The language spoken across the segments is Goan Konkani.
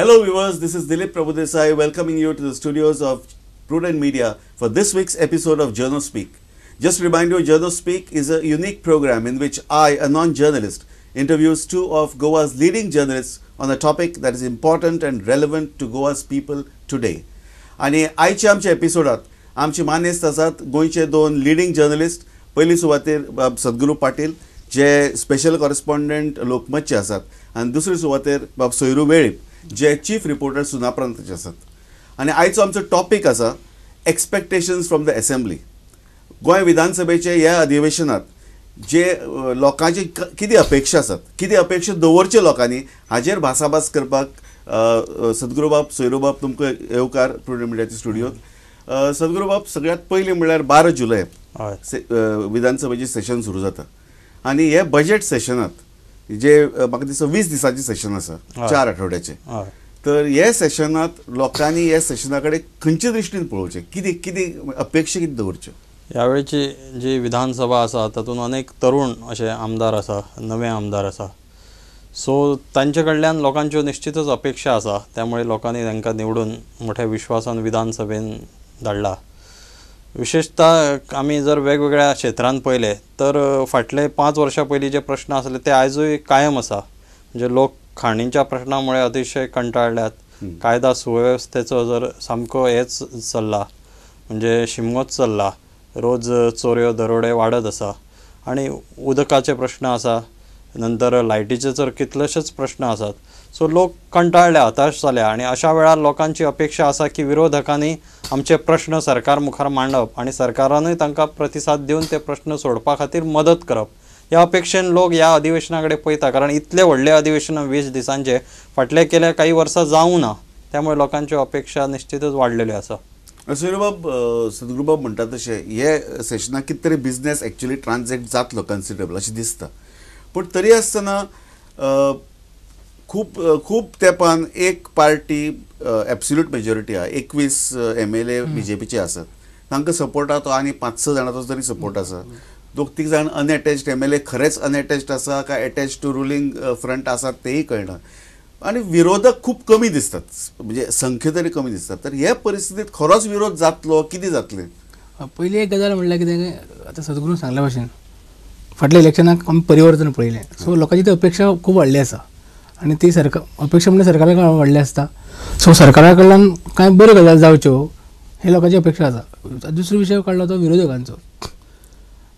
Hello viewers, this is Dilip Prabhudesai welcoming you to the studios of Prudent Media for this week's episode of Journo Speak. Just to remind you, Journo Speak is a unique program in which I, a non-journalist, interviews two of Goa's leading journalists on a topic that is important and relevant to Goa's people today. आनी आयच्या आमच्या एपिसोडात आमचे मानेस्त आसात गोंयचे दोन लिडींग जर्नलिस्ट. पयली सुवातेर बाब सद्गुरू पाटील जे स्पेशल कॉरेस्पॉन्डंट लोकमतचे आसात आनी दुसरी सुवातेर बाब सोयरू वेळीप जे चीफ रिपोर्टर सुनापरांताचे आसात. आनी आयचो आमचो टॉपीक आसा expectations from the assembly. Goa विधानसभेचे ह्या अधिवेशनात जे लोकांची कितें अपेक्षा आसात, कितें अपेक्षा दवरचे लोकांनी, हाजेर भासाभास करपाक सद्गुरूबाब सोयरूबाब तुमकां येवकार प्रुडंट मिडियाच्या स्टुडियोत. सद्गुरूबाब, सगळ्यात पयलीं म्हणल्यार 12 जुलय विधानसभेचें सेशन सुरू जाता आनी हे बजेट सेशनात जे म्हाका दिसता 20 दिसांचें सेशन आसा, 4 आठवड्याचें, तर हे सेशनात लोकांनी ह्या सेशना कडेन खंयचे दृश्टीन पळोवचें, कितें कितें अपेक्षा कितें दवरच्यो? ह्या वेळची जी विधानसभा आसा तातूंत अनेक तरुण अशे आमदार आसा, नवे आमदार आसा, सो तांचे कडल्यान लोकांच्यो निश्चितच अपेक्षा आसा. त्यामुळे लोकांनी तांकां निवडून मोठ्या विश्वासान विधानसभेन धाडला. विशेषतः आमी जर वेगवेगळ्या क्षेत्रांत पळयलें तर फाटले 5 वर्सां पयलीं जे प्रश्न आसले ते आयजूय कायम आसा. म्हणजे लोक खाणींच्या प्रश्ना मुळे अतिशय कंटाळल्यात, कायदा सुवेवस्थेचो जर सामको हेच चल्ला, म्हणजे शिमगोच चल्ला, रोज चोरयो दरोडे वाडत आसा आनी उदकाचे प्रश्न आसा, नंतर लायटीचे तर कितलेशेच प्रश्न आसात. सो लोक कंटाळल्या, हताश जाल्या आनी अशा वेळार लोकांची अपेक्षा आसा की विरोधकांनी आमचे प्रश्न सरकार मुखार मांडप आनी सरकारानूय तांकां प्रतिसाद दिवन ते प्रश्न सोडपा खातीर मदत करप. ह्या अपेक्षेन लोक ह्या अधिवेशना कडेन पळयता, कारण इतले व्हडले अधिवेशन 20 दिसांचे फाटले केल्या काही वर्सां जावं ना, त्यामुळे लोकांच्यो अपेक्षा निश्चितच वाडलेल्यो आसा. सोयरूबाब, सद्गुरूबाब म्हणटा तशें हे सेशनाक कितें तरी बिजनेस एक्चुअली ट्रान्झॅक्ट जातलो कन्सिडरेबल अशें दिसता, पूण तरी आसतना खूब खूब तेंपान एक पार्टी एब्सोल्यूट मेजॉरिटी आहा, 21 MLA बीजेपीचे आसात, तांकां सपोर्ट आहा तो आनी 5-6 जाणांचो तरी सपोर्ट आसा. 2-3 जाण अनएटॅच्ड MLA खरेंच अनएटॅच्ड आसा काय एटॅच टू रुलींग फ्रंट आसात तेय कळना, आनी विरोधक खूब कमी दिसतात, म्हणजे संख्ये तरी कमी दिसतात. तर हे परिस्थितीत खरोच विरोध जातलो, कितें जातलें? पयली एक गजाल म्हणल्यार कितें, आतां सद्गुरून सांगल्या भशेन फाटल्या इलेक्शनाक आमी परिवर्तन पळयलें, सो लोकांची ती अपेक्षा खूब वाडली आसा आनी ती सरकार अपेक्षा म्हणल्यार सरकारा कडल्यान वाडली आसता, सो सरकारा कडल्यान कांय बऱ्यो गजाल जावच्यो हे लोकांची अपेक्षा आसा. दुसरो विशय काडलो तो विरोधकांचो.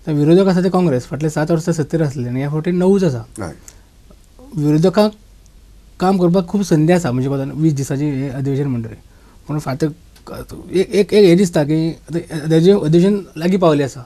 तर विरोधक आसा ते काँग्रेस फाटले 7 वर्सां सत्तेर आसले आनी ह्या फावटी 9च आसा. विरोधकांक काम करपाक खूब संदी आसा, म्हणजे 20 दिसांची हें अधिवेशन म्हणटकीर, पूण फाटल्या एक हें दिसता की अधिवेशन लागीं पावलें आसा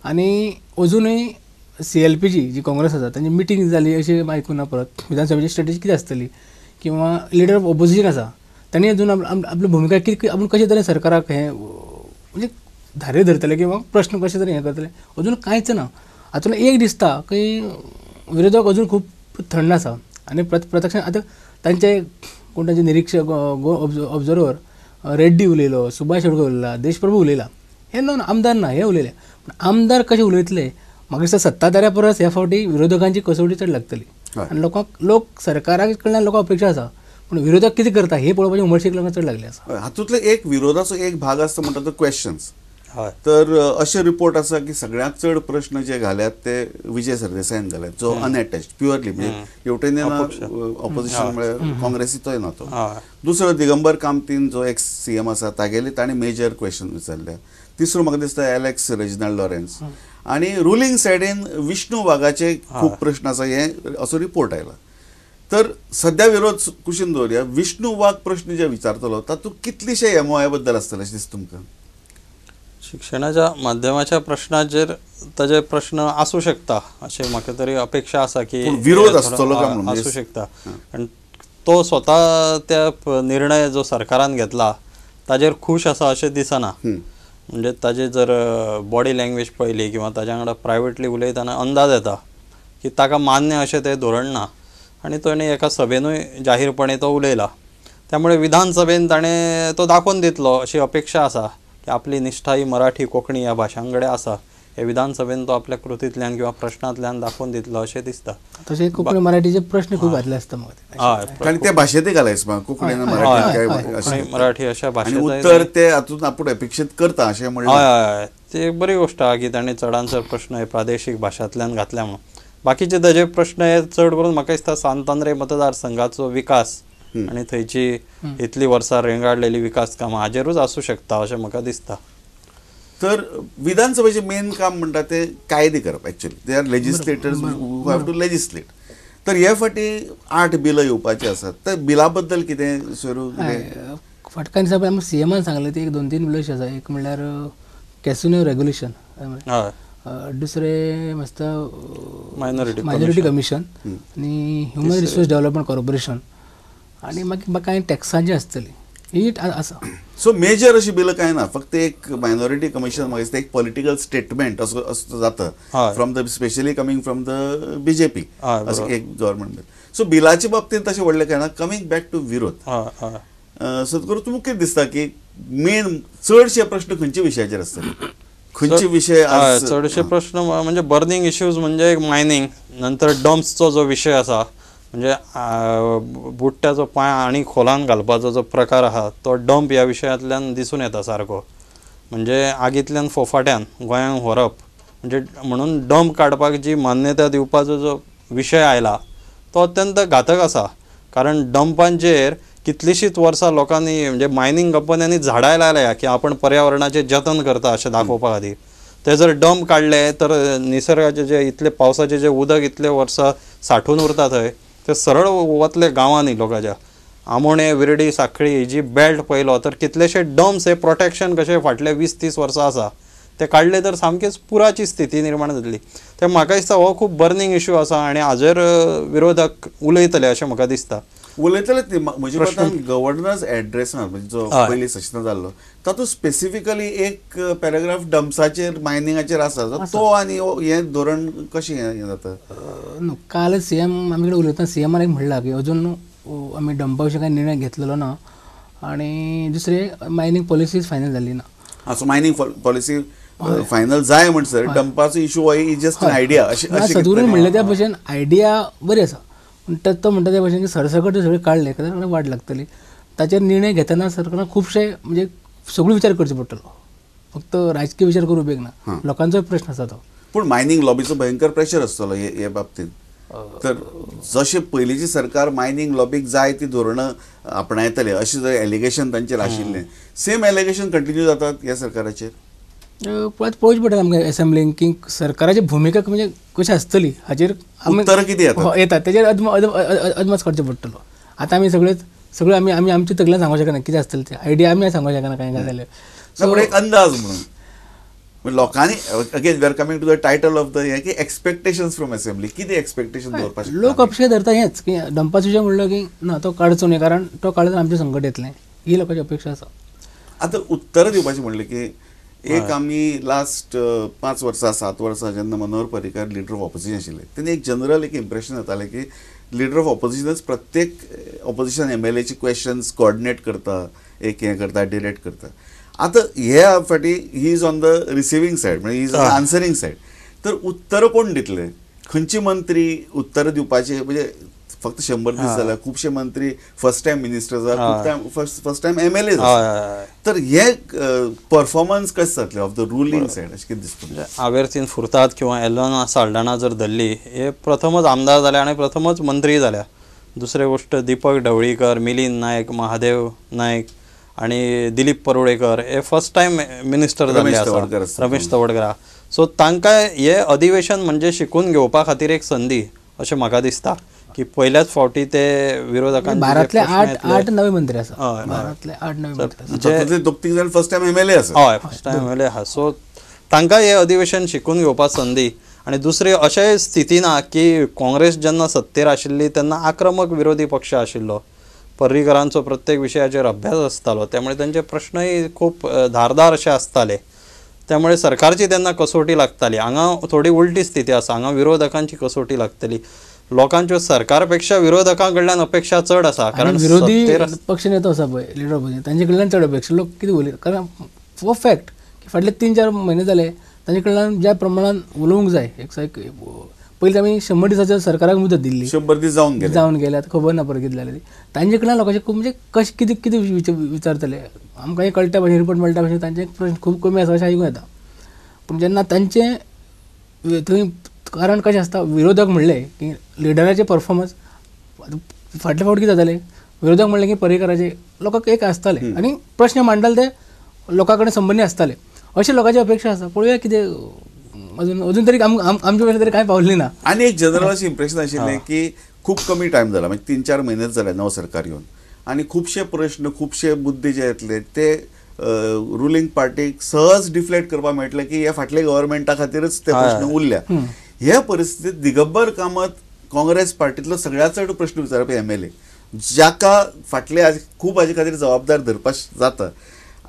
आनी अजुनूय CLPची जी काँग्रेस आसा तांची मिटींग जाली अशें आयकूना. परत विधानसभेची स्ट्रेटजी कितें आसतली किंवा लिडर ऑफ ऑपोजिशन आसा तांणी अजून आपली भुमिका कितें, आपूण कशे तरेन सरकाराक हें म्हणजे धारे धरतले किंवा प्रश्न कशे तरेन हें करतले अजून कांयच ना. हातूंतल्यान एक दिसता की विरोधक अजून खूब थंड आसा आनी प्रत्यक्ष आतां तांचे कोण तांचे निरिक्षक ऑब्जर्वर रेड्डी उलयलो, सुभाष शेडकर उलयला, देशप्रभू उलयला, हे नॉन आमदार ना हे उलयले, पूण आमदार कशे उलयतले म्हाका दिसता सत्ताधाऱ्या परस ह्या फावटी विरोधकांची कसोटी चड लागतली आनी लोकांक लोक सरकारा कडल्यान लोकांक अपेक्षा आसा, पूण विरोधक कितें करता हे पळोवपाची उमळशीक लोकांक चड लागली आसा. हातूंतले एक विरोधाचो एक भाग आसता म्हणटा तो क्वेश्चन्स. तर अशे रिपोर्ट आसा की सगळ्यांत चड प्रश्न जे घाल्यात ते विजय सरदेसायान घाल्यात, जो अनएटॅच्ड प्युअरली, म्हणजे हेवटेन ऑपोजिशन म्हळ्यार काँग्रेसीचोय ना तो. दुसरो दिगंबर कामतीन जो एक्स CM आसा तागेले ताणें मेजर क्वेश्चन विचारल्या. तिसरो म्हाका दिसता एलेक्स रेजिनाल्ड लॉरेन्स, आनी रुलींग सायडीन विष्णू वाघाचे खूब प्रश्न आसा हे असो रिपोर्ट आयला. तर सद्या विरोध कुशीन दवरया, विष्णू वाघ प्रश्न जे विचारतलो तातूंत कितलीशे MOI बद्दल आसतले अशें दिसता तुमकां? शिक्षणाच्या माध्यमाच्या प्रश्नाचेर ताजे प्रश्न आसूं शकता अशें म्हाका तरी अपेक्षा आसा की विरोध आसतलो काय म्हणून आसूं शकता, कारण तो स्वता त्या निर्णय जो सरकारान घेतला ताजेर खूश आसा अशें दिसना. म्हणजे ताजे जर बॉडी लँग्वेज पळयली किंवा ताज्या वांगडा प्रायवेटली उलयतना अंदाज येता की ताका मान्य अशें तें धोरण ना आनी ताणें एका सभेनूय जाहीरपणे तो उलयला. त्यामुळे विधानसभेन ताणें तो दाखोवन दितलो अशी अपेक्षा आसा की आपली निष्ठा ही मराठी कोंकणी ह्या भाशां कडेन आसा हे विधानसभेन तो आपल्या कृतींतल्यान किंवा प्रश्नांतल्यान दाखोवन दितलो अशें दिसता. तशें कोंकणी मराठीचे प्रश्न खूब घातले आसता म्हाका, कारण ते भाशेंतय घालायच कोंकणी मराठी मराठी अशा भाशेंत उत्तर ते हातूंत आपूण अपेक्षीत करता अशें म्हणलें. हय हय, ती एक बरी गोश्ट आहा की ताणें चडान चड प्रश्न हे प्रादेशीक भाशांतल्यान घातल्या म्हणून. बाकीचे ताजे प्रश्न हे चड करून म्हाका दिसता सांत आंद्रे मतदारसंघाचो विकास आनी थंयची इतली वर्सां रेंगाडलेली विकास कामां हाजेरूच आसूं शकता अशें म्हाका दिसता. तर विधानसभेचें मेन काम म्हणटा ते कायदे करप. Actually they are legislators who have to legislate. तर हे फाटी 8 बिलां येवपाची आसात, तर बिला बद्दल कितें सोरू? फाटल्यान दिसा पळय आमकां सीएमान सांगलें ती एक 2-3 बिलां अशीं आसा. एक म्हणल्यार कॅसिनो रेग्युलेशन, दुसरें मस्त मायनॉरिटी कमिशन आनी ह्युमन रिसोर्स डेव्हलपमेंट कॉर्पोरेशन आनी मागीर कांय टॅक्सांची आसतली ही आसा. सो मेजर अशी बिलां कांय ना, फक्त एक मायनॉरिटी कमिशन म्हाका दिसता एक पॉलिटिकल स्टेटमेंट असो असो जाता from the specially coming from the BJP अशें एक गव्हर्मेंट बील. सो बिलाचे बाबतींत तशें व्हडलें कांय ना. कमींग बॅक टू विरोध, सदगुरू तुमकां कितें दिसता की मेन चडशे प्रश्न खंयच्या विशयाचेर आसतले? खंयचे विशय चडशे प्रश्न म्हणजे बर्निंग इश्यूज म्हणजे एक मायनींग, नंतर डम्प्सचो जो विशय आसा म्हणजे बुट्ट्याचो पांय आनी खोलान घालपाचो जो प्रकार आहा तो डंप ह्या विशयांतल्यान दिसून येता सारको. म्हणजे आगींतल्यान फोफाट्यान गोंयांक व्हरप म्हणजे म्हणून डंप काडपाक जी मान्यता दिवपाचो जो विशय आयला तो अत्यंत घातक आसा. कारण डंपांचेर कितलींशींच वर्सां लोकांनी म्हणजे मायनींग कंपन्यांनी झाडां लायल्या की आपण पर्यावरणाचें जतन करता अशें दाखोवपा खातीर. ते जर डंप काडले तर निसर्गाचे जे इतले पावसाचे जे उदक इतले वर्सां सांठून उरता थंय ते सरळ वतले गांवांनी लोकांच्या. आमोणे, विर्डी, साखळी ही जी बेल्ट पळयलो तर कितलेशे डम्प्स हे प्रोटेक्शन कशे फाटले 20-30 वर्सां आसा ते काडले तर सामकीच पुराची स्थिती निर्माण जातली. ते म्हाका दिसता हो खूब बर्निंग इश्यू आसा आनी हाजेर विरोधक उलयतले अशें म्हाका दिसता. उलयतलेच न्ही, म्हज्या मतान गव्हर्नर्स एड्रेसान म्हणजे जो पयलीं सेशनां जाल्लो तातूंत स्पेसिफिकली एक पॅराग्राफ डम्प्साचेर मायनिंगाचेर आसा, तो आनी हें धोरण कशें हें जाता? न्हू, कालच सीएम आमी कडेन उलयतना सीएमान एक म्हणलां की अजून आमी डंपा विशीं कांय निर्णय घेतलेलो ना आनी दुसरें मायनींग पॉलिसीज फायनल जाल्ली ना. आं, सो मायनींग पॉलिसी फायनल जाय म्हणसर डंपाचो इशू हो is just an idea अशें सदगुरून म्हणलें त्या भशेन आयडिया बरी आसा, पूण तो म्हणटा त्या भशेन की सरसकट सगळें काडलें जाल्यार वाट लागतली. ताचेर निर्णय घेतना सरकारान खुबशे म्हणजे सगळो विचार करचो पडटलो, फक्त राजकीय विचार करूं उपेग ना, लोकांचोय प्रश्न आसा तो. पूण मायनींग लॉबीचो भयंकर प्रेशर आसतलो हे बाबतींत. तर जशें पयलींची सरकार मायनींग लॉबीक जाय ती धोरणां आपणायतले अशें जर एलिगेशन तांचेर आशिल्लें, सेम एलिगेशन कंटिन्यू जातात ह्या सरकाराचेर. पळोवचें पडटा आमकां एसेंब्लीन की सरकाराची भुमिका म्हणजे कशी आसतली हाचेर उत्तरां कितें येतात तेजेर अदमास काडचो पडटलो. आतां आमी सगळे आमी आमी आमच्या तकल्यान सांगूंक शकना कितें आसतलें तें, आयडिया आमी सांगूंक शकना कांय जाल्यार. सो एक अंदाज म्हणून लोकांनी again we are coming to the title of the हें की एक्सपेक्टेशन्स फ्रॉम असेंब्ली, कितें एक्सपेक्टेशन दवरपाक शकता लोक? अपेक्षा धरता हेंच की डंपाचो विशय म्हणलो की ना तो काडचो न्ही, कारण तो काडलो आमचें संकट येतलें, ही लोकांची अपेक्षा आसा. आतां उत्तरां दिवपाचें म्हणलें की एक आमी लास्ट 5 वर्सां 7 वर्सां जेन्ना Manohar Parrikar leader of opposition आशिल्ले तेन्ना एक जनरल एक इम्प्रेशन येतालें की लिडर ऑफ ऑपोजिशनच प्रत्येक ऑपोजिशन एमएलएची क्वेश्चन्स कोऑर्डिनेट करता, एक हें करता, डिरेक्ट करता. आतां हे फाटी he is on the receiving side, म्हणजे he is on the answering side. तर उत्तरां कोण दितले? खंयची मंत्री उत्तरां दिवपाचे? म्हणजे फक्त 100 दीस जाल्यार खुबशे मंत्री फर्स्ट टायम मिनिस्टर्स आसा, खूब फर्स्ट टायम एमएलए आसा. तर हे परफॉर्मन्स कशें जातलें ऑफ the ruling side अशें कितें दिसता? आवेर्तीन फुर्ताद किंवा एलोना साल्डाना जर धरली, हे प्रथमच आमदार जाले आनी प्रथमच मंत्री जाल्या. दुसरी गोष्ट दीपक ढवळीकर, मिलिंद नायक, महादेव नायक आनी दिलीप परुळेकर हे फर्स्ट टायम मिनिस्टर जाल्ले आसा, रमेश तवडकर. सो तांकां हे अधिवेशन म्हणजे शिकून घेवपा खातीर एक संदी अशें म्हाका दिसता की पयल्याच फावटी ते विरोधकांचे भारतांतले 8 नवे मंत्री आसा, भारतांतले 8 नवे मंत्री, 2-3 जाण फर्स्ट टायम एमएलए आसा. हय, फर्स्ट टायम एमएलए आसा. सो तांकां हे अधिवेशन शिकून घेवपाक संदी. आनी दुसरी अशें स्थिती ना की काँग्रेस जेन्ना सत्तेर आशिल्ली तेन्ना आक्रमक विरोधी पक्ष आशिल्लो, पर्रीकरांचो प्रत्येक विशयाचेर अभ्यास आसतालो, त्यामुळे तांचे प्रश्नय खूब धारदार अशे आसताले, त्यामुळे सरकारची तेन्ना कसोटी लागताली. हांगा थोडी उलटी स्थिती आसा, हांगा विरोधकांची कसोटी लागतली, लोकांच्यो सरकार पेक्षा विरोधकां कडल्यान अपेक्षा चड आसा, कारण विरोधी पक्ष नेतो आसा पळय लिडर ऑफ तांचे कडल्यान चड अपेक्षा. लोक कितें उलयता, कारण फॉर फॅक्ट की फाटले 3-4 म्हयने जाले तांचे कडल्यान ज्या प्रमाणान उलोवंक जाय एक पयलीं आमी 100 दिसाच्या सरकाराक मुदत दिल्ली, 100 दीस जावन गेले, आतां खबर ना परत कितें जालें. तांचे कडल्यान लोकांचे खूब म्हणजे कशें कितें कितें विचारतले आमकां हें कळटा भाशेन, रिपोर्ट मेळटा भाशेन तांचे प्रश्न खूब कमी आसा अशें आयकूंक येता. पूण जेन्ना तांचे थंय कारण कशें आसता, विरोधक म्हणलें की लिडराचे परफॉर्मन्स फाटले फावट कितें जातालें, विरोधक म्हणलें की पर्रीकराचे लोकांक एक आसताले आनी प्रश्न मांडटाले ते लोकां कडेन संबंदीत आसताले, अशें लोकांची अपेक्षा आसा. पळोवया कितें अजून अजून तरी आमचे मेरेन तरी कांय पावली ना. आनी एक जनरल अशें इम्प्रेशन आशिल्लें की खूब कमी टायम जाला, म्हणजे 3-4 म्हयनेच जाले नवो सरकार येवन, आनी खुबशे प्रश्न खुबशे मुद्दे जे येतले ते रुलींग पार्टीक सहज डिफ्लेक्ट करपाक मेळटले की हे फाटले गव्हर्मेंटा खातीरच ते प्रश्न उरल्या. ह्या परिस्थितीत दिगंबर कामत काँग्रेस पार्टीतलो सगळ्यात चड प्रश्न विचारपी MLA, जाका फाटले आज खूब हाजे खातीर जबाबदार धरपाक जाता,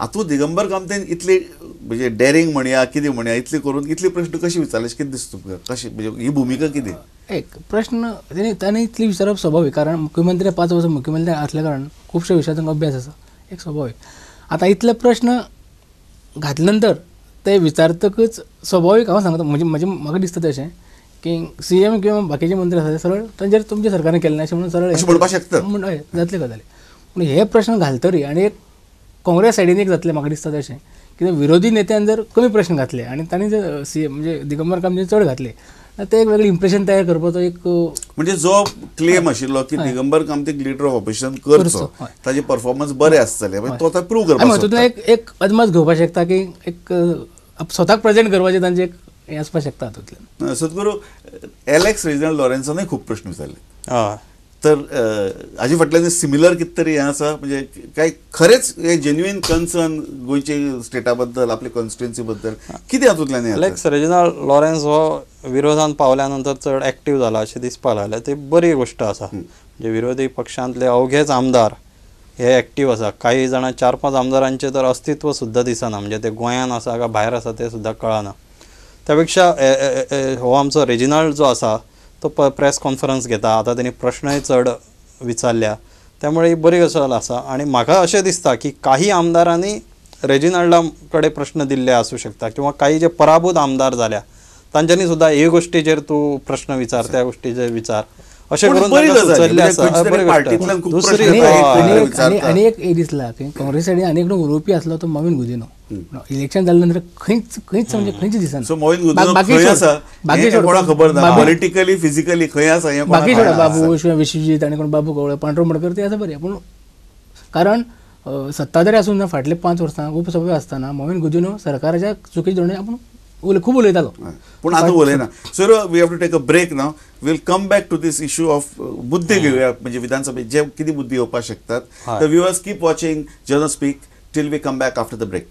आतूं दिगंबर कामतीन इतली म्हणजे डेरिंग म्हणया कितें म्हणया इतली करून इतले प्रश्न कशे विचारले कितें दिसता तुमकां, कशें म्हणजे ही भुमिका कितें? एक प्रश्न ताणें इतली विचारप स्वाभावीक, कारण मुख्यमंत्री 5 वर्सां मुख्यमंत्री आसल्या कारणान खुबशे विशयाचो तांकां अभ्यास आसा, एक स्वाभावीक. आतां इतले प्रश्न घातले नंतर ते विचारतकच स्वाभावीक हांव सांगता म्हणजे म्हजें म्हाका दिसता तशें की CM किंवा बाकीचे मंत्री आसा ते सरळ तांचेर तुमच्या सरकारान केलें ना अशें म्हणून सरळ म्हणपाक शकता म्हण हय जातले गजाली. पूण हे प्रश्न घालतरी आनी एक काँग्रेस सायडीन एक जातलें म्हाका दिसता तशें कित्याक विरोधी नेत्यान जर कमी प्रश्न घातले आनी तांणी जर CM म्हणजे दिगंबर कामतीन चड घातले ते एक वेगळें इम्प्रेशन तयार करपाचो एक म्हणजे जो क्लेम आशिल्लो की दिगंबर कामतीक लिडर ऑफ ऑपोजिशन करचो, ताजे परफॉर्मन्स बरें आसतलें, तो आतां प्रूव करपाक हातूंतल्यान एक एक अदमास घेवपाक शकता की एक स्वताक प्रेजेंट करपाचें तांचें एक हें आसपाक शकता हातूंतल्यान. सद्गुरू, एलेक्स रेजिनाल्ड लॉरेन्सानूय खूब प्रश्न विचारले, तर हाजे फाटल्यान सिमिलर कितें तरी हें आसा, म्हणजे काय खरेंच हे जेन्युइन कन्सर्न गोंयचे स्टेटा बद्दल, आपले कॉन्स्टिट्युएन्सी बद्दल कितें हातूंतल्यान? एलेक्स रेजिनाल्ड लॉरेन्स हो विरोधान पावल्या नंतर चड एक्टीव जाला अशें दिसपाक लागलें, ती बरी गोश्ट आसा. म्हणजे विरोधी पक्षांतले अवघेच आमदार हे एक्टीव आसा, काही जाणां 4-5 आमदारांचें तर अस्तित्व सुद्दां दिसना, म्हणजे ते गोंयान आसा काय भायर आसा तें सुद्दां कळना. त्या पेक्षा हो आमचो रेजिनाल्ड जो आसा तो प्रेस कॉन्फरन्स घेता, आतां तेणी प्रश्नय चड विचारल्या, त्यामुळे ही बरी गजाल आसा. आनी म्हाका अशें दिसता की काही आमदारांनी रेजिनाल्डा कडेन प्रश्न दिल्ले आसूं शकता किंवा काही जे पराभूत आमदार जाल्या तांच्यांनी सुद्दां हे गोश्टीचेर तूं प्रश्न विचार, त्या गोश्टीचेर विचार, अशें करून सुचल्लें आसा. दुसरी आनी एक दिसला की काँग्रेस सायडीन आनी एकटो उलोवपी आसलो तो मॉविन गुदिन्हो, इलेक्शन जाल्या नंतर खंयच खंयच म्हणजे खंयच दिसना. मॉविन गुदिन्हो खंय आसा कोणाक खबर ना, पॉलिटिकली फिजिकली खंय आसा बाकी सोडा, बाबू विश्वजीत आनी कोण बाबू गवळे पांडुरंग मडकर ते आसा बरें, पूण कारण सत्ताधारी आसून ना फाटले 5 वर्सां उपसभापती आसतना मॉविन गुदिन्हो सरकाराच्या चुकीच्या धोरणान आपूण खूब उलयतालो, पूण आतां उलयना. Sir, we have to take a break now. We'll come back to this issue of मुद्दे घेवया, म्हणजे विधानसभेत जे कितें मुद्दे येवपाक शकतात. The viewers keep watching Journal Speak till we come back after the break.